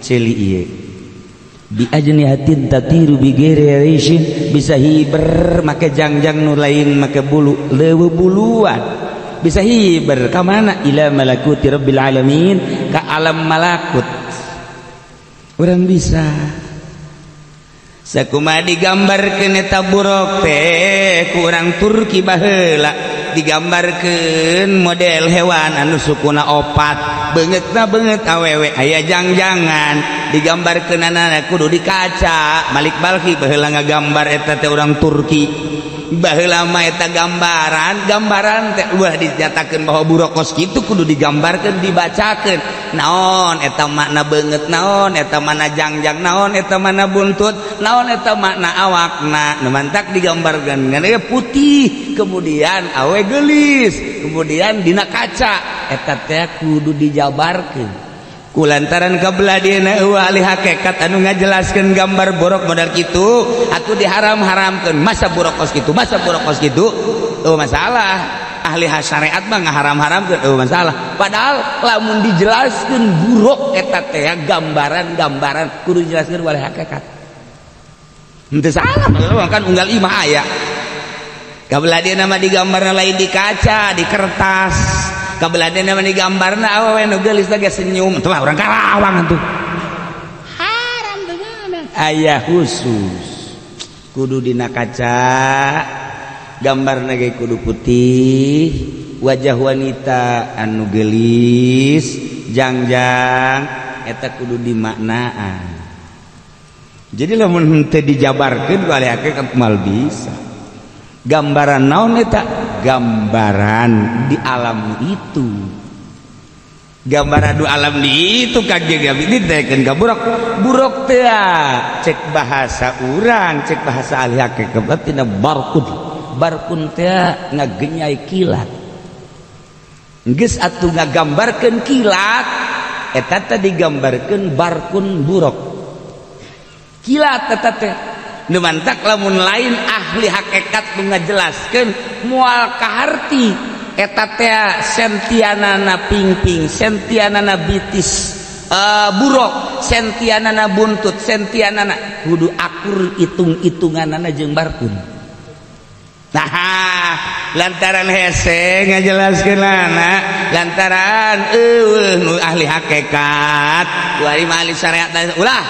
ceuli ieu bi ajnihatin tatiru bi ghairi rishin bisa hiber make jangjang nu lain make bulu leuweuh buluan Bisa hiber ka mana? Ila malakuti rabbil alamin, ka alam malakut. Urang bisa. Sakumaha digambarkeun eta buruk teh ku urang Turki baheula, digambarkeun model hewan anu sukuna opat, beungeutna beungeut awewe aya jangjangan, digambarkeunana kudu di kaca. Malik Balki baheula ngagambar eta teh urang Turki. Baheula mah eta gambaran teh ulah dinyatakeun bahwa buruk kos kitu kudu digambarkeun, dibacakeun. Naon eta makna beungeut, naon eta makna jangjang, naon eta makna buntut, naon eta makna awakna. Nu mantak digambarkeun ngan putih, kemudian awe geulis, kemudian dina kaca eta teh kudu dijabarkeun. Kulantaran kabelah dieuna eueuh ahli hakikat anu ngajelaskeun gambar borok modal kitu atuh diharam-haramkeun. Masa borok kos kitu, masa borok kos kitu, eueuh masalah. Ahli syariat mah ngaharam-haramkeun eueuh masalah. Padahal lamun dijelaskeun buruk eta teh gambaran-gambaran kudu dijelaskeun oleh hakikat. Henteu salah kan unggal imah aya. Kabelah dieuna mah digambarna lain di kaca, di kertas. Kabelah dieuna mah digambarna awewe nu geulis teh senyum, teu mah urang Karawang atuh. Haram teu meunang. Aya khusus kudu dina kaca, gambarna ge kudu putih, wajah wanita anu geulis, jangjang eta kudu dimaknaan. Jadi lamun henteu dijabarkeun ku ahli hakikat moal bisa. Gambaran naon eta? Gambaran di alam itu. Gambaran di alam di itu kage gabi ditekeun ka buruk. Buruk teh cek bahasa urang, cek bahasa ahli hakikat tina barkun. Barkun teh ngagenyai kilat. Geus atuh ngagambarkeun kilat, eta teh digambarkeun barkun buruk. Kilat eta teh. Nu mantak lamun lain ahli hakikat nu ngajelaskeun moal kaharti eta teh sentianana pingping, sentianana bitis buruk, sentianana buntut, sentianana kudu akur hitung-hitunganana jeung barkun. Nah, lantaran hese ngajelaskeunana, lantaran eueuh nu ahli hakikat, wari ahli syariat ulah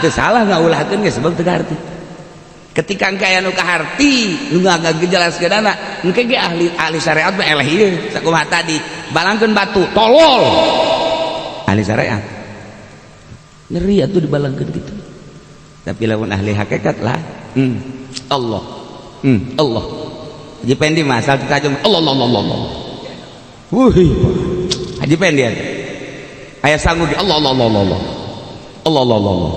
teu salah ngaulahkeun ge sebab teu kaharti. Ketika engke aya nu kaharti nu ngajelaskeunana, engke ge ahli syariat mah eleh ieu sakumaha tadi, balangkeun batu tolol. Ahli syariat ngeri atuh dibalangkeun kitu. Tapi lamun ahli hakikat lah, Allah, Allah. Haji Pendi mah asal tajam Allah Allah Allah Allah. Wuih. Haji Pendi aya sanggup di Allah Allah Allah Allah. Allah Allah Allah.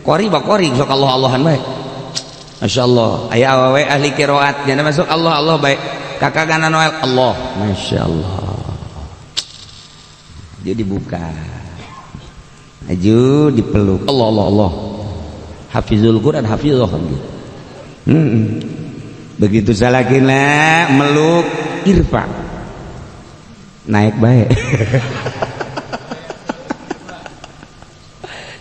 Kori ba kori sok Allah Allahan bae. Masyaallah, aya awewe ahli qiraat nya masuk Allah Allah bae. Kakak gana Noel Allah, masyaallah. Dia dibuka. Aju dipeluk Allah Allah Allah. Hafizul Quran hafizah gitu. Begitu salakina meluk irfa. Naik bae.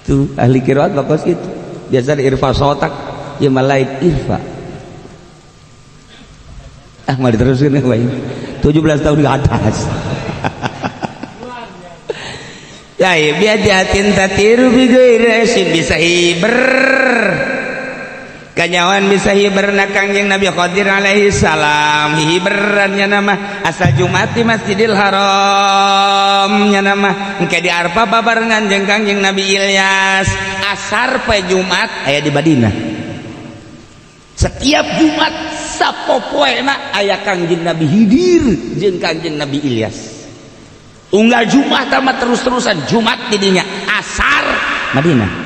Tuh ahli qiraat bakos gitu. Biasa irfa sotak ya malaik irfa. Ah mau diteruskeun bae. 17 tahun ke atas. Ya biajatin tatiru bi ghairi bisa hiber. Kanyawan bisa hiberna Kangjeng Nabi Khadir alaihi salam. Hiberannya nama asal Jumat di Masjidil Haram nya nama engke di Arfa babarengan jeung Kangjeng Nabi Ilyas. Asar pe Jumat aya di Madinah. Setiap Jumat sapopoena aya Kangjeng Nabi Hidir jeung Kangjeng Nabi Ilyas. Unggal Jumat mah terus-terusan Jumat didinya asar Madinah.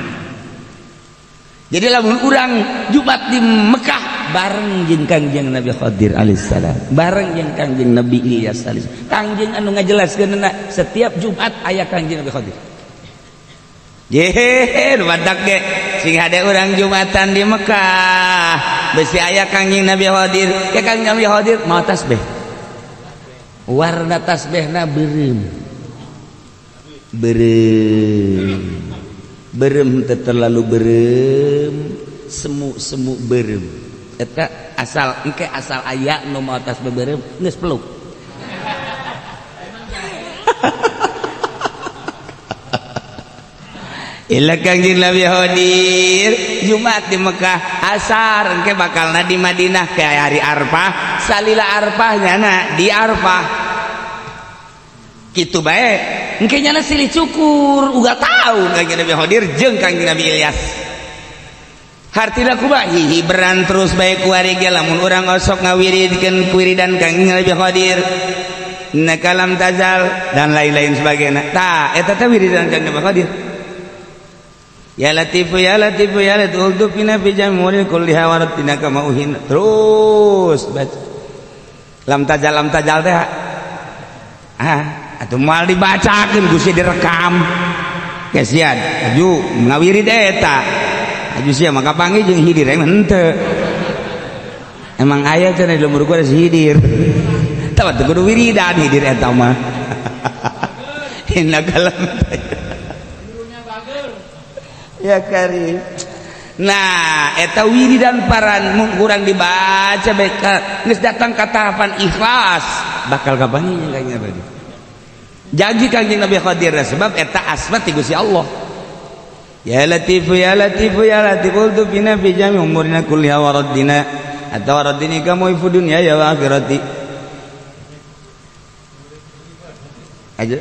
Jadi lamun urang Jumat di Mekah bareng jeung Kangjeng Nabi Khadir alaihissalam, bareng jeung Kangjeng Nabi Ilyas alaihissalam. Kangjeng anu ngajelaskeunna setiap Jumat aya Kangjeng Nabi Khadir. Yehe, nu badak ge sing hade urang Jumatan di Mekah, besi aya Kangjeng Nabi Khadir. Ke Kangjeng Nabi Khadir mau tasbih. Warna tasbihna beureum. Beureum. Berem terlalu berem, semu-semu berem. Eta asal engke asal aya nu mau tasbih berem geus peluk. Ila Kangjeng Nabi Khadir Jumat di Mekah, asar engke bakalna di Madinah ke hari Arfah, salila Arfah nyana di Arfah. Kitu bae engke nyana silih cukur uga tahu Kangjeng Nabi Khadir jeung Kangjeng Nabi Ilyas. Hartina kumaha hihiberan terus bae kuari ge lamun urang osok ngawiridkeun wiridan Kangjeng Nabi Khadir. Nakalam tazal dan lain-lain sebagainya. Tah eta teh wiridan Kangjeng Nabi Khadir. Ya Latifu ya Latifu ya Latifu uldufina fi jamuril kulliha waratina kama uhin. Terus baca. Lam tajal teh. Ah, atuh moal dibacakeun Gusti direkam. Kasihan, aju ngawirid eta. Aju sia maka panggih jeung hidir emang henteu. Emang aya cenah di lembur gua ada si hidir. Tah teu kudu wiridan hidir eta mah. Innaka lam tajal. Ya karim. Nah, eta wiridan paran kurang dibaca bae geus datang ka tahapan ikhlas bakal kapanggih jeung Kangjeng Nabi. Janji Kangjeng Nabi Khadir sebab eta asma ti Gusti Allah. Ya Latifu ya Latifu ya Latifu ultufina fi jami umurina kulliha wa raddina atau raddini kamu ifu dunya ya wa akhirati. Aja.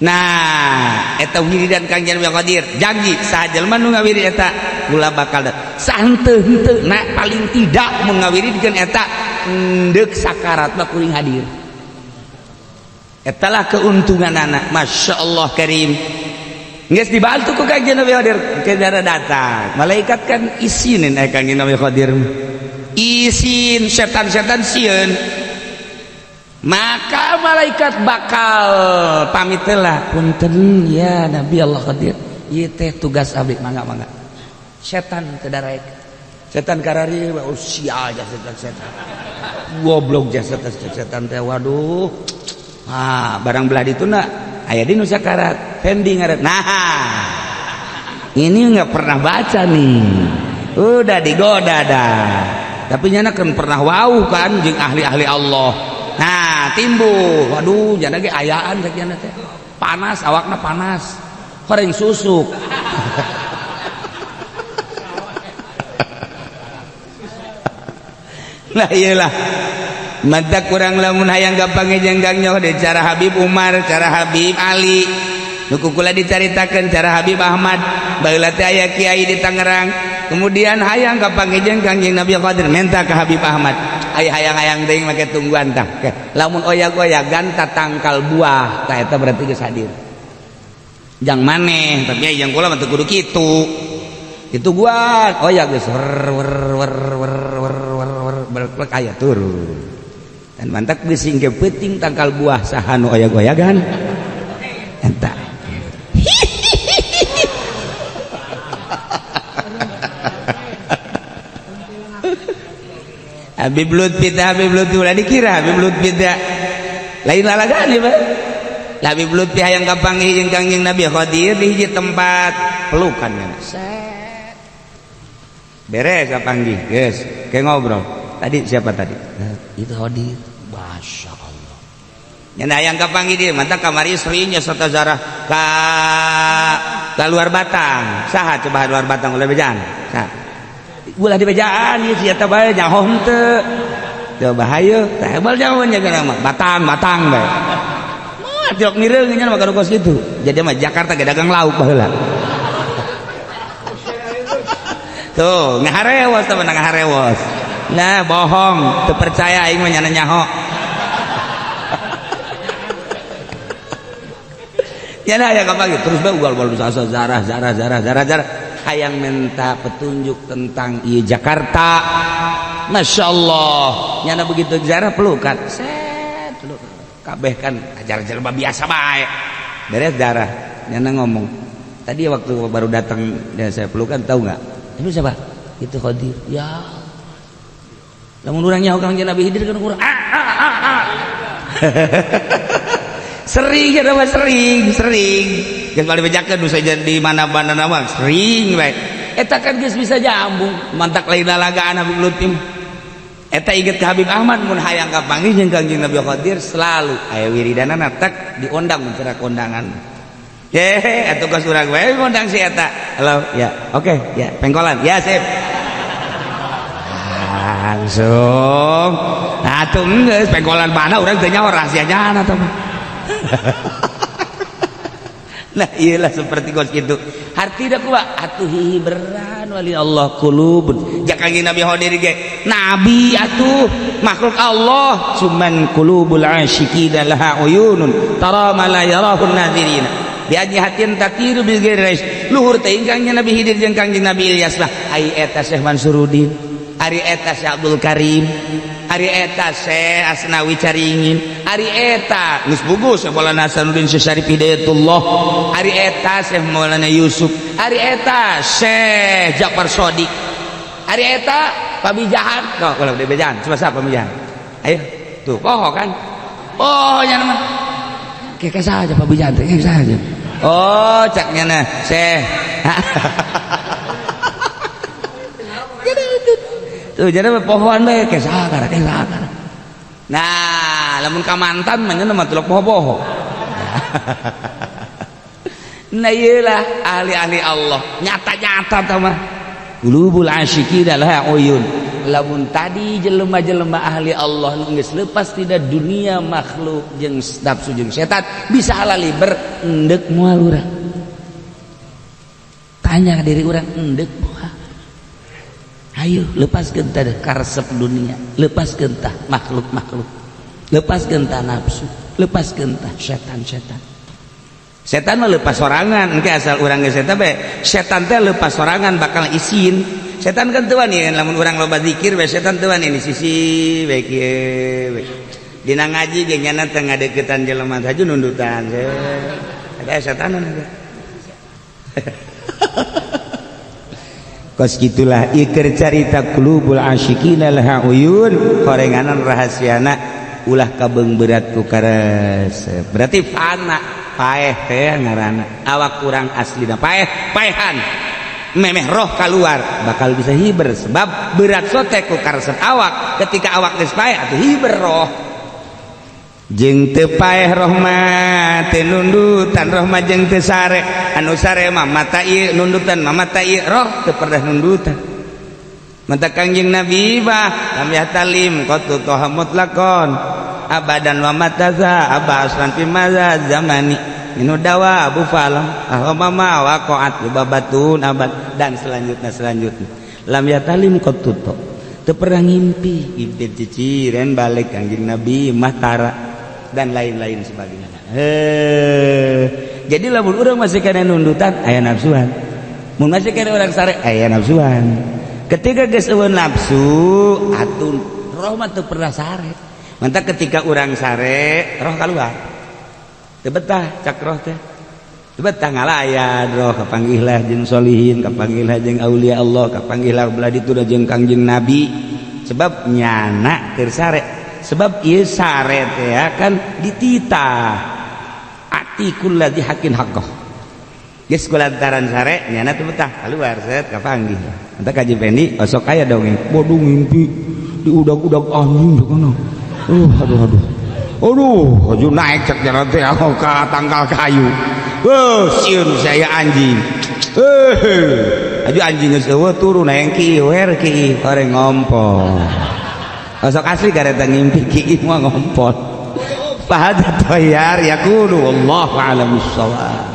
Nah, eta wiridan Kangjeng Nabi Khadir janji saha jelema nu ngawirid eta kula bakal sahenteu henteu na paling tidak mun ngawiridkeun eta endek sakarat mah kuring hadir. Eta lah keuntunganana, Masya Allah karim. Geus dibantu ku Kangjeng Nabi Khadir, ke datang. Malaikat kan isinin Kangjeng Nabi Khadir. Isin setan-setan sieun. Maka malaikat bakal pamit lah, punten ya Nabi Allah Khadir, ieu teh tugas abdi mangga-mangga. Setan teu daraek. Setan karari oh sia aja setan-setan. Goblok jasa setan teh waduh. Ah, barang belah dituna aya di nu sakarat, Fendi ngaran. Nah, ini enggak pernah baca nih. Udah digoda dah. Tapi nyana kan pernah wau kan jeung ahli-ahli Allah. Nah, timbul. Waduh, jana ge ayaan sakiana teh. Panas, awakna panas. Horeng susuk. Nah, iyalah. Mata kurang lamun hayang gampang jenggang nyoh de cara Habib Umar, cara Habib Ali. Nu kula dicaritakeun cara Habib Ahmad. Baheula teh aya kiai di Tangerang. Kemudian hayang kapanggih Kangjeng Nabi Khadir minta ke Habib Ahmad. Ay hayang-hayang teuing make tungguan tah. Lamun oyag-oyagan ta tangkal buah, tah eta berarti geus hadir. Jang maneh, tapi yang kula mah teu kudu kitu. Itu gua oyag geus wer wer wer wer wer wer wer aya turun. Dan mantak geus singke peuting tangkal buah saha nu oyag-oyagan. Eta. Habib Lutfi teh Habib Lutfi ulah dikira Habib Lutfi teh lain lalagan ieu mah. Habib Lutfi hayang kapanggih jeung Kangjeng Nabi Khadir di hiji tempat pelukan nya. Set. Beres kapanggih, geus, ke ngobrol. Tadi siapa tadi? Itu Khadir. Masya Allah. Nya hayang kapanggih dia mata kamari istrinya serta zarah ka luar Batang. Saha coba luar Batang ulah bejaan? Saha? Ulah di bejaan ieu sia teh bae nyaho henteu. Coba hayu, teh bal nyaho nya mah batang-batang bae. Moal tiok mireung nya mah kos kitu. Jadi mah Jakarta ge dagang lauk baheula. Tuh, ngaharewos teh ngaharewos. Nah, bohong, teu percaya aing mah nyana nyaho. Nyana aya kapanggih terus bae ugal-ugal sasa zarah zarah zarah zarah zarah. Hayang minta petunjuk tentang ieu Jakarta. Masya Allah, nyana begitu jarah pelukan, set peluk. Kabeh kan ajar jelema biasa bae. Beres darah, nyana ngomong. Tadi waktu baru datang dan saya pelukan tahu nggak? Itu siapa? Itu Khadir. Ya. Lamun urang nyaho Kangjeng Nabi Khidir kan urang ah ah ah ah. Sering ya mah sering, sering. Geus balik bejakeun nu saja di mana-mana mah sering bae. Eta kan geus bisa jambung, mantak lain lalagaan Habib Lutfi. Eta inget ke Habib Ahmad mun hayang kapanggih jeung Kangjeng Nabi Khadir selalu aya wiridanana tek diondang mun cenah kondangan. Atuh kos urang we ngundang si eta. Halo, ya. Oke, ya, pengkolan. Ya, sip. Langsung. Nah, atuh geus pengkolan mana urang teh nyaho rahasianya atuh mah. Nah, iyalah seperti kos kitu. Hartina kumaha? Atuh hihiberan wali Allah qulubun. Ja Kangjeng Nabi Hodir ge nabi atuh makhluk Allah, cuman qulubul asyiqina laha uyunun tara ma la yarahun nadirin. Biajnihatin tatiru bil ghairi luhur teh Kangjeng Nabi Khidir jeung Kangjeng Nabi Ilyas mah. Ai eta Syekh Mansuruddin, ari eta Syekh Abdul Karim, ari eta Syekh Asnawi Caringin, ari eta geus bugus Syekh Maulana Hasanuddin Syekh Syarif Hidayatullah, ari eta Syekh Maulana Yusuf, ari eta Syekh Ja'far Shodiq, ari eta Pamijahan. Tuh kalau di Pamijahan, coba siapa Pamijahan? Ayo, tuh poho kan? Oh, nya mah. Keke saja Pamijahan teh, keke saja. Oh, caknya nah, Syekh. Tuh jadi pohoan bae kesakar kesakar. Nah, lamun ka mantan mah nya mah tulok poho-poho. Nah, iyalah ahli-ahli Allah, nyata-nyata tah mah. Qulubul asyiqina laha uyun. Lamun tadi jelema-jelema ahli Allah nu geus lepas tidak dunia makhluk jeung nafsu jeung setan bisa halaliber endek moal urang. Tanya diri urang endek moal. Ayo lepaskeun tah karesep dunia, lepaskeun tah makhluk-makhluk, lepaskeun tah nafsu, lepaskeun tah setan-setan. Setan mah lepas sorangan, engke asal urang geus eta bae. Setan teh lepas sorangan bakal isin. Setan kan teu wani lamun urang loba zikir bae setan teu wani di sisi bae kieu bae. Dina ngaji ge nyana teh ngadeukeutan jelema teh nundutan. Eta setanan eta. Kos gitulah iker carita qulubul asyiqina laha uyun horenganan rahasiana ulah kabeung berat ku karesep. Berarti fana paeh teh ngaranna awak kurang aslina paeh paehan memeh roh keluar bakal bisa hiber sebab berat sote ku karesep awak ketika awak geus paeh atuh hiber roh jeung teu paeh roh mah teu nundutan roh mah jeung teu sare anu sare mah mata ieu nundutan mah mata ieu roh teu pernah nundutan mata Kangjeng Nabi mah lam yahtalim qatu toha mutlaqon abadan wa mataza abaslan fi maza zamani minu dawa abu falam ahwa mama waqa'at babatun abad dan selanjutnya selanjutnya lam yahtalim qatu teu pernah ngimpi ngimpi ciciren balik Kangjeng Nabi mah tara dan lain-lain sebagainya. Jadi lamun urang masih kana nundutan aya nafsuan. Mun masih kana urang sare aya nafsuan. Ketika geus eueun nafsu atuh roh mah teu pernah sare. Mantap ketika urang sare roh kaluar. Teu betah cak roh teh. Teu betah ngalayan roh kapanggihlah jeung solihin, kapanggihlah jeung aulia Allah, kapanggihlah belah ditu jeung Kangjeng Nabi. Sebab nyana keur sare. Sebab ieu sare teh kan dititah atikul ladzi haqqin haqqah geus kulantaran sare nyana teu betah keluar set kapanggih entah ka Pendi osok aya dongeng bodoh ngimpi diudag-udag anjing kana aduh aduh aduh aju naik cek jalan teh ka tangkal kayu heuh sieun saya anjing aju anjing geus eueuh turun hayang ki wer ki horeng ngompol osok asli kareta ngimpi ki mah ngompol. Fahadha tayyar yaqulu wallahu a'lam bissawab.